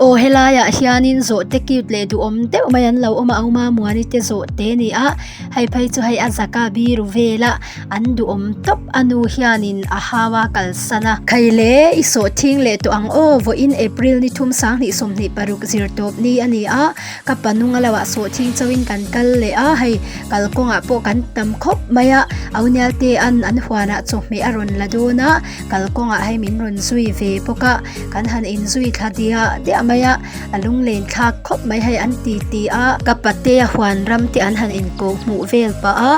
Aw helaiah hianin zawhte cute leh duhawm deuh mai an lo awm a Auma Muani te zawhte a ni a hei phei chu hei a zaka biru vel a an duhawm tawp a nu hianin a hau a kalsan a. Khaile i sawhthing leh tawh ang aw vawiin April ni thum 2026 zir tawp ni a ni a ka pa nunga lo ah sawhthing chauhin kan kal leh a hei kalkawngah pawh kan tam khawp mai a Aunial te an an huanah chawhmeh a rawn la dawn a. Kalkawngah hei min rawn zui ve bawk a, kan han inzui thla diah diah mai a, a lunglen thlak khawp mai hei an ti ti a, ka patea huan ram te an han inkoh hmuh vel pah a,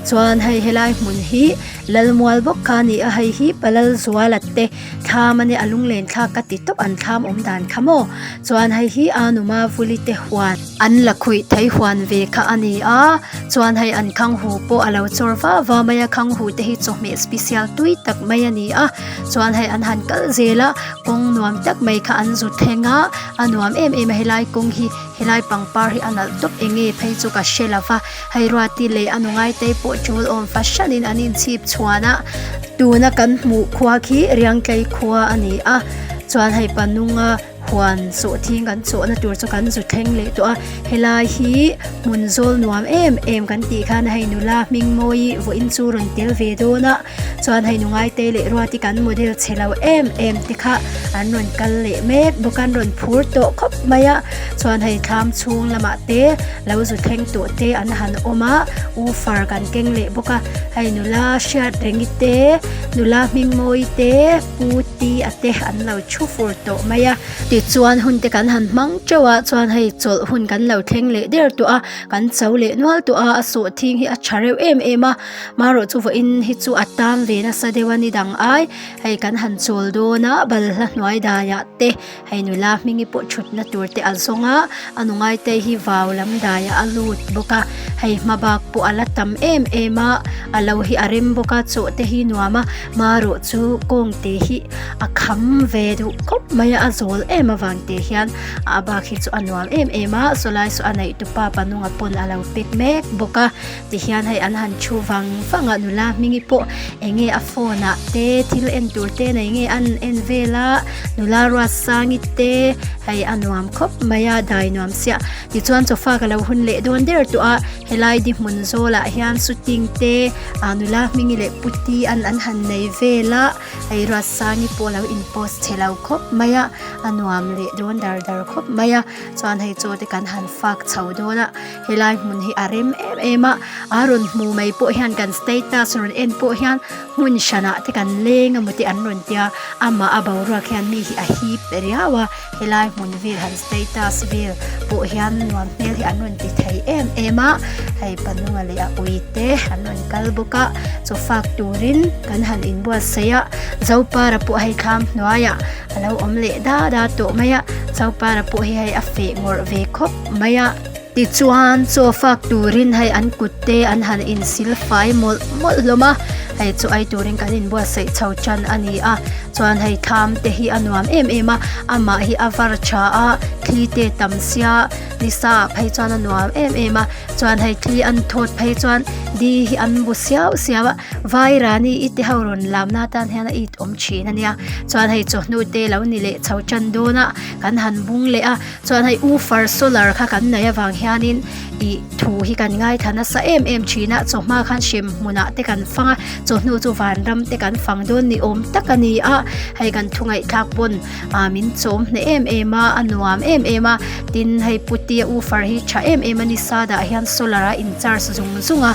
chuan hei helai hmun hi Lalmual bawk kha a ni a, hei hi Palalzuala te thlam a nia a lunglen thlak ka ti tawp an thlam awm dan kha maw, chuan hei hi Anuma Vuli te huan. An la khuih thei huan ve kha a ni a, chuan hei an khanghu pawh a lo chawr va va mai a, khanghu te hi chawhmeh special tui tak mai a ni a, chuan hei an han kal zel a, kawng nuam tak mai kha an zu thleng a, a nuam em em a helai kawng hi helai pangpar hi a nalh tawp eng nge phei chu ka hre lo va, hei Ruati leh a nungaite pawh tul awm fahranin an inchhip chhuan a, tuna kan hmuh khua khi Riangtlei khua a ni a, chuan hei Panunga. Huan sawhthing kan chawhna tur chu kan zu thleng leh tawh a, helai hi hmun zawl nuam em em kan tih khan hei nula hming mawi vawiin chu rawn tel ve dawn a, chuan hei nungaite leh ruati kan model chhe lo em em te kha an rawn kal leh mek bawk a an rawn phur tawh khawp mai a, chuan hei thlam chhung lamah te lo zu thleng tawh te an han awm a, woofer kan keng leh bawk a, hei nula hriat rengi te nula hming mawi te pu ti a te an lo thu fur tawh mai a tichuan hun te kan han hmang teuh a chuan hei chawlh hun kan lo thleng leh der tawh a kan cho leh nual tawh a a sawhthing hi a tha reuh em em a marawh chu vawiin hi chu a tan ve nasa deuh a ni dang ai hei kan han chawl dawn a balhla hnuai daiah te hei nula hmingi pawh thutna tur te a zawng a a nungai te hi vau lam daiah a lut bawk a hei hma bak pawh a la tam em em a a lo hi a rem bawk a chaw te hi nuam a marawh chu kawng te hi a kham ve duh khawp mai a a zawl em avang te hian a bak hi chu a nuam em em a sawlai saw a neih tupa panunga pawn a lo pek mek bawk a tihian hei an han thu vang vang a nula hmingi pawh eng nge a phone ah te thil en tur te nei nge an en vel a nula ruatsangi te hei a nuam khawp mai a dai nuam siah tichuan chawfa ka lo hun leh dawn der tawh a helai di hmun zawlah hian shooting te ah nula hmingi leh puti an an han nei vel a hei ruatsangi pawh a lo in post chhe lo khawp mai a a nuam leh dawn dar dar khawp mai a chuan hei chaw te kan han fak chho dawn a. Helai hmun hi a rem em em a, a rawn hmu mai pawh hian kan status rawn en pawh hian hmun hranah te kan leng emaw te an rawn tia, amah a boruak hian mi hi a hip riau a, helai hmun vel han status vel pawh hian nuam hmel hi an rawn ti thei em em a, hei panunga leh a ui te an rawn kal bawk a, chaw fak turin kan han inbuatsaih a, zopara pawh hei thlam hnuaiah a lo awm leh da da tawh mai a, zopara pawh hi hei a feh ngawrh ve khawp mai a. Tichuan chaw fak turin hei an kut te an han insil fai mawlh mawlh hlawm a, hei chu ei turin kan inbuatsaih chho tan a ni a, chuan hei thlam te hi a nuam em em a, amah hi a var tha a, thli te tam sia nisa ah phei chuan a nuam em em a, chuan hei thli an thawt phei chuan di hi an bu siau siau a, vairani i te ho rawn lamna atan hian a it awm thin a nia, chuan hei chawhnu te lo ni leh chho tan dawn a, kan han bung leh a. Chuan hei woofer solar kha kan nei avang hianin ih thu hi kan ngaithla nasa em em thin a chawhma khan hrem hmunah te kan fang a chawhnu chu vanram te kan fang dawn ni awm tak a ni a hei kan thu ngaihthlak pawn ah min chawm hneh em em a a nuam em em a tin hei puti a woofer hi tha em em a ni sada hian solar a in charge zung zung a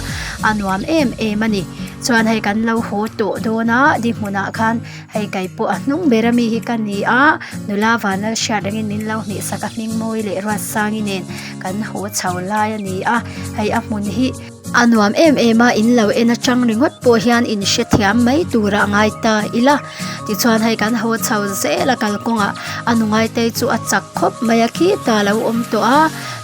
a nuam em em a ni chuan hei kan lo haw tawh dawn a di hmunah khan. Hei kei pawh a hnung ber ami hi ka ni a, nula vanlal hriat rengin min lo hnih sak a hming mawi leh Ruatsangi nen kan haw chho lai a ni a, hei a hmun hi a nuam em em a, in lo en atang ringawt pawh hian in hrethiam mai tur a ngai ta ila, tichuan hei kan haw chho zel a kalkawngah a nungaitei chu a chak khawp mai a khitah a lo awm tawh a.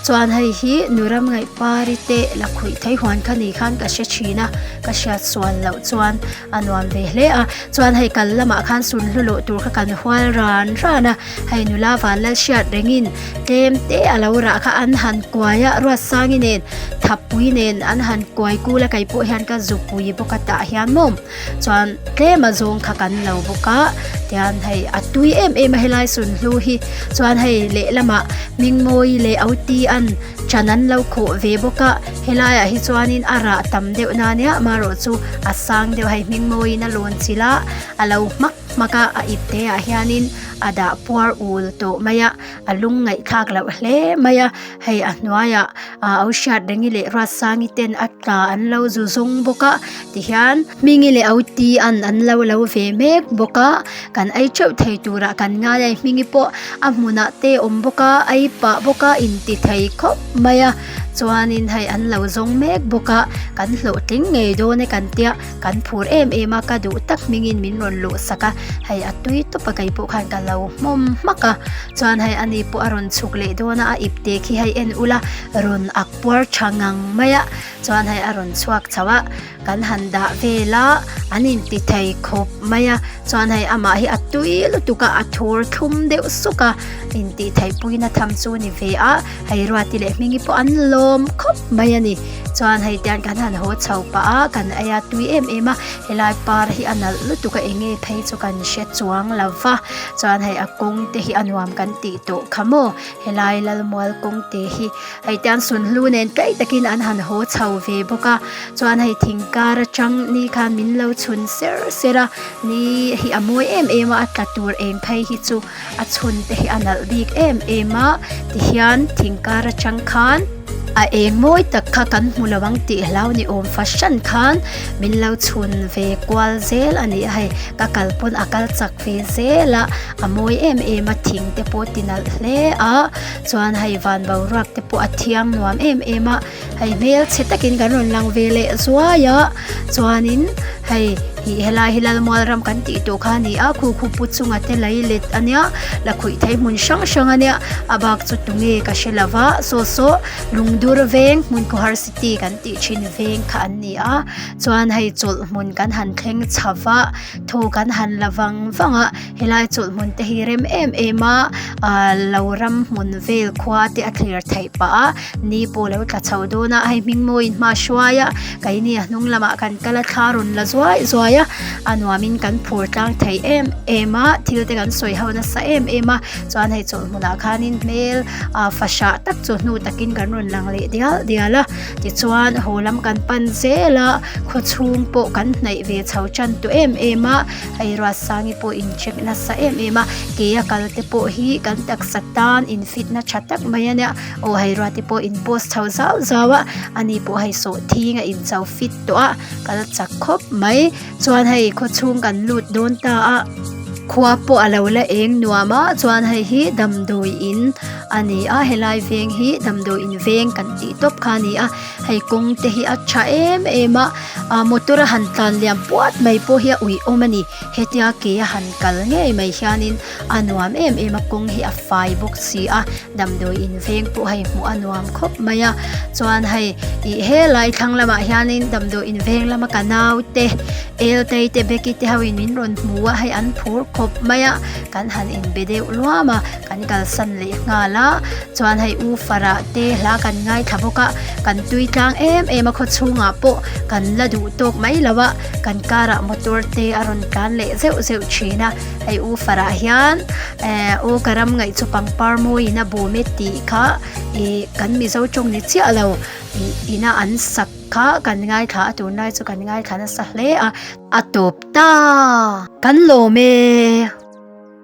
Chuan hei hi nu ram ngaih pari te la khuih thei huan kha ni khan ka hre thin a, ka hriat sual loh chuan a nuam ve hle a. Chuan hei kal lamah khan sun hlu loh tur kha kan hual ran ran a, hei nula vanlal hriat rengin tlem te a lo rah kha an han kuai a, Ruatsangi nen. thapui nen an han kuai kul a kei pawh hian ka zupui bawk a tah hian maw chuan tlem a zawng kha kan lo bawk a tian hei a tui em em a helai sunhlu hi chuan hei lehlamah Hmingmawi leh Autian ṭan an lo khawh ve bawk a helaiah hi chuanin a rah tam deuh na nia amaherawh chu a sang deuh a hei Hmingmawiin a lawn chilh a a lo hmak hmak a a ip te ah hianin a dah puar ul tawh mai a a lung ngaihthlak loh hle mai a hei a hnuaiah ah au hriat rengi leh Ruatsangi ten a tla an lo zu zawng bawk a tihian Hmingi leh Auti an an lo lo ve mek bawk a kan ei theuh thei turah kan ngai a Hmingi pawh a hmunah te a awm bawk a ei pah bawk a inti thei khawp mai a chuanin hei an lo zawng mek bawk a kan hlawhtling ngei dawn e kan tia. Kan phur em em a, ka duh tak hmingin min rawn luh sak a, hei a tui tawp a keipawh khan ka lo hmawm hmak a, chuan hei ani pawh a rawn chhuk leh dawn a, a ip te khi hei en ula rawn ak puar tha ngang mai a, chuan hei a rawn chhuak chho a, kan han dah vel a, an inti thei khawp mai a, chuan hei amah hi a tui lutuk a, a thur thlum deuh suk a, intih theih puina tham chu ni ve a, hei Ruati leh Hmingi pawh an lawm khawp mai a ni. Chuan hei tian kan han haw chho pah a, kan ei a tui em em a, helai par hi a nalh lutuk a eng nge phei chu kan hre chuang lo va, chuan hei a kawng te hi a nuam kan tih tawh kha maw, helai Lalmual kawng te hi hei tian sunhlu nen tlai takin an han haw chho ve bawk a, chuan hei thing kar atang ni khan min lo chhun ser ser a, ni hi a mawi em em a, a tla tur eng phei hi chu a chhun te hi a nalh bik em em a tihian thing kar atang khan a eng mawi tak kha kan hmu lo ang tih hlau ni awm fahran khan min lo chhun ve kual zel a ni a hei ka kal pawn a kal chak ve zel a a mawi em em a thing te pawh ti nalh hle a chuan hei van boruak te pawh a thiang nuam em em a hei hmelchhe takin kan rawn lang ve leh zuai a chuanin hei ih helai hi Lalmual ram kan tih tawh kha a ni a khu khu pu chunga te lei let a nia lakhuih thei hmun hrang hrang a nia a bak chu tunge ka hre lo va saw saw lungdur veng hmun khawhar city kan tih thin veng kha an ni a chuan hei chawlh hmun kan han thleng chho va thaw kan han la vang vang a helai chawlh hmun te hi rem em em a ah lo ram hmun vel khua te a thlir theih pah a. Ni pawh lo tla chho dawn a, hei hming mawiin hma hruai a, keini a hnung lamah kan kal a thla rawn la zuai zuai a, a nuamin kan phur tlang thei em em a, thil te kan sawi ho nasa em em a, chuan hei chawlh hmunah khanin hmel ah fahrah tak chu hnu takin kan rawn lang leh dial dial a, tichuan haw lam kan pan zel a, khaw chhung pawh kan hnaih ve chho tan tawh em em a, hei Ruatsangi pawh in check nasa em em a, ke a kal te pawh hi kan taksa tan in fit na tha tak mai a nia. Aw hei ruati pawh in post chho zau zau a ani pawh hei sawhthing a in cho fit tawh a kal chak khawp mai chuan hei khaw chhung kan lut dawn ta a khua pawh a lo la eng nuam a chuan hei hi damdawi in a ni a helai veng hi damdawi in veng kan tih tawp kha a ni a hei kawng te hi a tha em em a ah motor a han tlan liam puat mai pawh hi a uiawm a ni hetia ke a han kal ngei mai hianin a nuam em em a kawng hi a fai bawk si a damdawi in veng pawh hei hmuh a nuam khawp mai a chuan hei ih helai thlang lamah hianin damdawi in veng lama ka nau te Eltei te Becky te ho in min rawn hmu a hei an phur khawp mai a kan han inbe deuh luam a kan kalsan leh nghal a chuan hei u farah te hla kan ngaithla bawk a kan tui tlang em em a khaw chhungah pawh kan la duh tawk mai lo a kan karah motor te a rawn tlan leh zeuh zeuh thin a. Hei u farah hian eh aw ka ram ngaih chu pangpar mawiin a bawm e tih kha ih kan mizo tawng ni chiah lo ih ina an sak kha kan ngaithla a tunlai chu kan ngaithla nasa hle a a tawp ta kan lawm e.